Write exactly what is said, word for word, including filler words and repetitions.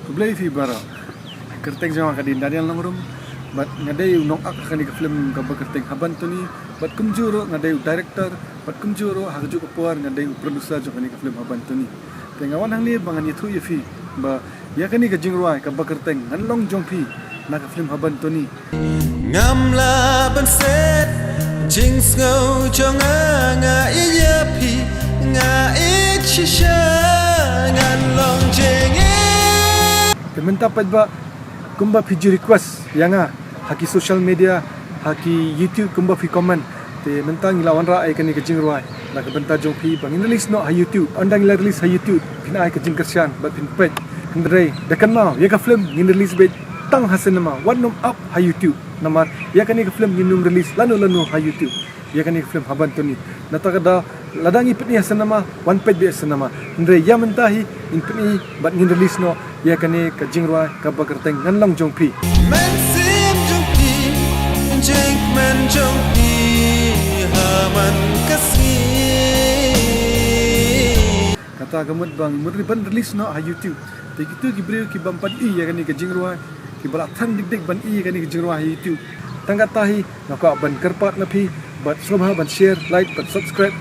Khublei phi baroh. Kyrteng jong nga ka dei Daniel Nongrum. Bad nga dei u nongak ha kane ka film kaba kyrteng Haban Tony. Bad kumjuh ruh nga dei u director. Bad kumjuh ruh ha kajuh ka por nga dei u producer jong kane ka film Haban Tony. Te nga wan hangne ba ngan ïathuh ïa phi ba ïa kane ka jingrwai kaba kyrteng Ngan Long Jong Phi na ka film Haban Tony. Ngam lah ban set jingsngew jong nga, nga ïeit ïa phi, nga ïeit shisha, ngan long jingïeit. Te mynta pat ba kumba phi ju request ïa nga ha ki social media, ha ki YouTube, kumba phi comment, te mynta ngi la wanrah ïa kane ka jingrwai na ka bynta jong phi ba ngin release noh ha YouTube. Ynda ngi la release ha YouTube phin ai ka jingkyrshan bad phin peit. Hynrei da kynmaw, ïa ka film ngin release beit tang ha cinema, wat nym ap ha YouTube. Namar ïa kane ka film ngin nym release lano lano ha YouTube. Ïa kane ka film Haban Tony. Nata ka daw lada ngi pyni ha cinema, wan peit beit ha cinema. Hynrei ïa mynta hi ngin pyni bad ngin release noh ïa kane ka jingrwai kaba kyrteng Ngan Long Jong Phi. Mynsiem jong phi, jingkmen jong phi ha man ka sngi. Kata ka mut ba ngi mut ban release noh ha YouTube. Te kito ki briew ki bym pat ïohi ïa kane ka jingrwai, kiba la thrang dik dik ban ïohi ïa kane ka jingrwai ha YouTube. Tang kata hi nga kwah ban kyrpad na phi bad sngewbha ban share, like bad subscribe.